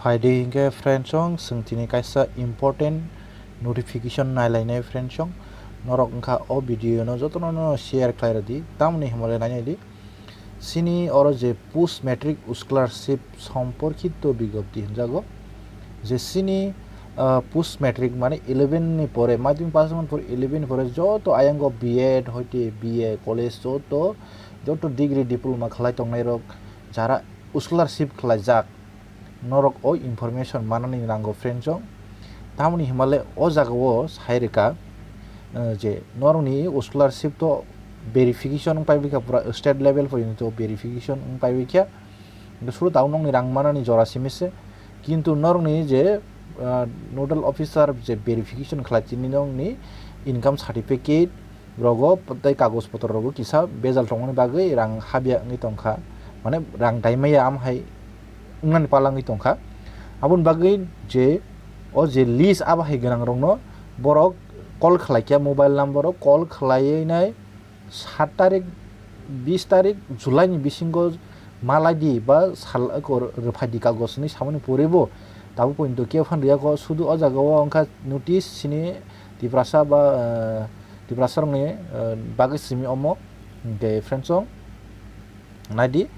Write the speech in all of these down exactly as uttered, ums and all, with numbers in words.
Phaidi hinkhe friends song, chwng tini kaisa important notification nailainai friends song. Norok wngkha o video no jotono no share khlai rwdi. Tamoni himale nainai di. Chini oro je post matric scholarship somporkito bigyopti hinjago. Je chini, ah, post matric mane eleven ni pore, madhyamik pass mani pore eleven ni pore joto ayango B Ed hoite B A college joto, joto degree diploma khlai tongnai rok jara scholarship khlaijak, norok o information manani nango friends song. Tamoni himale o jaga o sai rwkha, eh, je norokni scholarship to verification wng pai bikha, pura state level porjonto verification wng pai bikha. Hingke suru tabuk nokni rang manani jora simi se. Kintu norokni je, ah, nodal officer je verification khlai tini nokni income certificate rogo tei kagoj potro rogo kisa bejal tongmani bagwi rang habya wngwi tongkha, mane rang daimaya am hai wngnani pala wngwi tongkha. Aboni bagwi je o je list abo hai gwnang rokno borok call khlai khe mobile number o call khlaiwi nai sat tarik, bis tarik July ni bisingo malai di ba sal eko rwphai di kagoj hinwi samani pore bo tabuk pointo kebo phan rwya kho, sudu o jaga o wngkha notice chini Tiprasa ba, eh, Tiprasa rokni, eh, bagwi simi omo. Hingke friends song, naidi,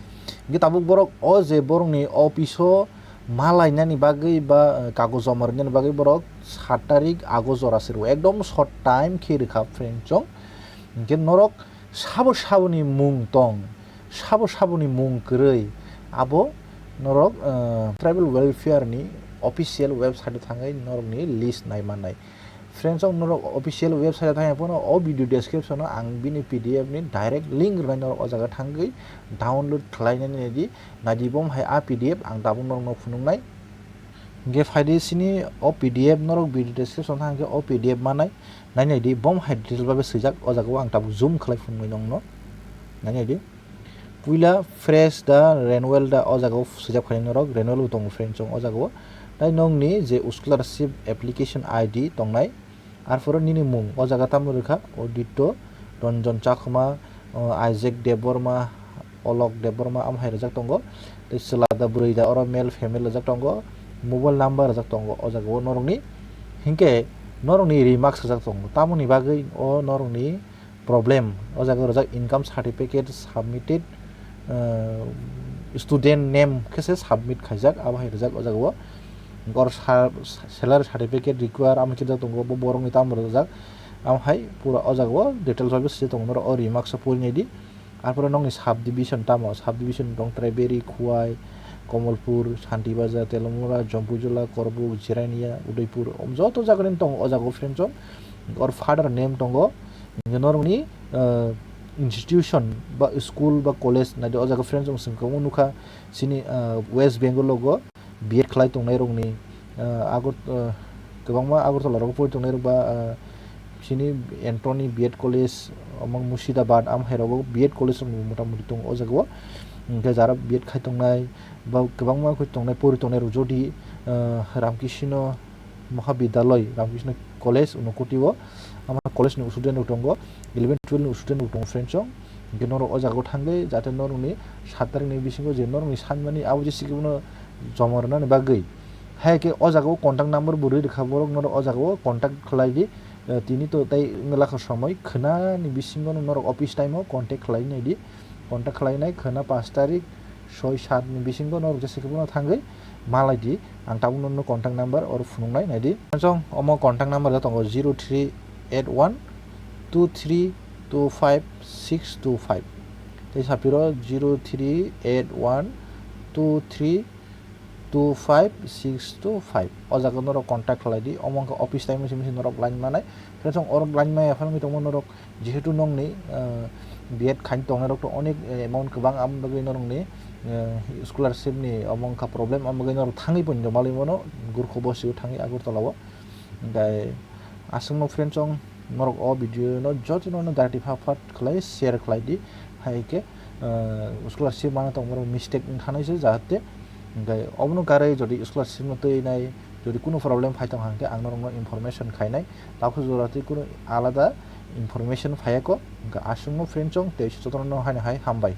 hingke tabuk borok o je borokni office o malainani bagwi ba, eh, kagoj joma rwnani bagwi borok sat tarik August jora se rwo, ekdom short time khe rwkha friends song. Hingke norok sabo saboni mung tong, sabo saboni mung kwrwi, abo norok, eh, tribal welfare ni official website o thangwi norokni list nai mannai. Friends song, norok official website o thangya phano o video description o ang bini P D F ni direct link rwnai, norok o jaga thangwi download khlainani naidi, naidi bom hai a P D F ang tabuk norokno phunuknai. Hingke phaidi sini o P D F norok video description thangkhe o P D F manai, nainai di bom hai detail bai swijak o jaga o ang tabuk zoom khlai phunuknai nongno, nainai di. Puila fresh da renewal da o jaga o swijak phainai norok, renewal bo tongo friends song o jaga o. Tai nokni je scholarship application I D tongnai, arpore nini mung o jaga tamo rwkha, Odityo Ranjan Chakma, o, Isaac Debbarma, Olok Debbarma, amo hai rwjak tongo. Tei chwla da bwrwi da oro male female rwjak tongo, mobile number rwjak tongo o jaga o norokni. Hinkhe norokni remarks rwjak tongo, tamoni bagwi o norokni problem o jaga rwjak income certificate submitted, uh, student name khe se submit khaijak, abo hai rwjak o jaga o. Or sa-, salary certificate require amo khe rwjak tongo, bo borokni tamo rwjak, amo hai pura o jaga o details bai swijak tongo, norok o remarks o pori nai di. Arpore nokni subdivision tamo, subdivision tong Triberi, Khowai, Komolpur, Santibajar, Telamura, Jampuijala, Korbuk, Jirania, Udaipur, om joto jagani tongo o jaga o friends song. Or father name tongo, hingke norokni, ah, institution ba school ba college naidi o jaga friends song chwng kwbangma nukha chini, ah, West Bengal logo. B Ed khlai tongnai rokni, ah, Agot-, ah, kwbangma Agartala rogo pori tongnai rok ba, ah, chini Anthony B Ed College, omo Murshidabad, amo hai rogo B Ed college rok motamuti tongo o jaga o. Hingke jara B Ed khai tongnai ba kwbangma khe tongnai, pori tongnai rok jodi, ah, Ramkrishna Mahavidyalaya, Ramkrishna College, Unakoti o, ama college ni student rok tongo, eleven twelve ni student rok tongo friends song. Hingke norok o jaga o thangwi jate norokni sat tarik ni bisingo je norokni sanmani abo je sikhe bono joma rwnani bagwi. Hai khe o jaga o contact number bo rwi rwkha borok, norok o jaga o contact khlai di. Eh, tini to tei wngla kha somoi, khwnani bisingo no norok office time o contact khlai nai di. Contact khlai nai khwna pash tarik soi sat ni bisingo norok jesa khe bono thangwi malai di. Ang tabuk nono contact number oro phunuknai nai di. Chong omo contact number da tongo zero three eight one two three two five six two five. Tei sapiro zero three eight one two three two five six two five. O jaga norok contact khlai di. Omo wngkha office time o simi se norok line manai. Friends, chong orok line maya phano tongma norok, jehetu nokni, ah, B Ed khain tongnai rok to onek, eh, amount kwbang, aboni bagwi norokni, eh, scholarship ni omo wngkha problem, aboni bagwi norok thangwi poino malwi mano, Gurkha bosi o thangwi Agartala o. Hingke aswkno friends, chong norok o video no jotono no dati phat phat khlai share khlai di, hai khe, ah, scholarship mana tongmani mistake wngkha nai se jahate. Hingke obono karwi jodi scholarship no twi nai, jodi kuno problem phai tong hangke ang norokno information khainai. Tabuk jora twi kuno alada information phaiya kho. Hingke aswkno friends, chong tei jotono haino hai hambai.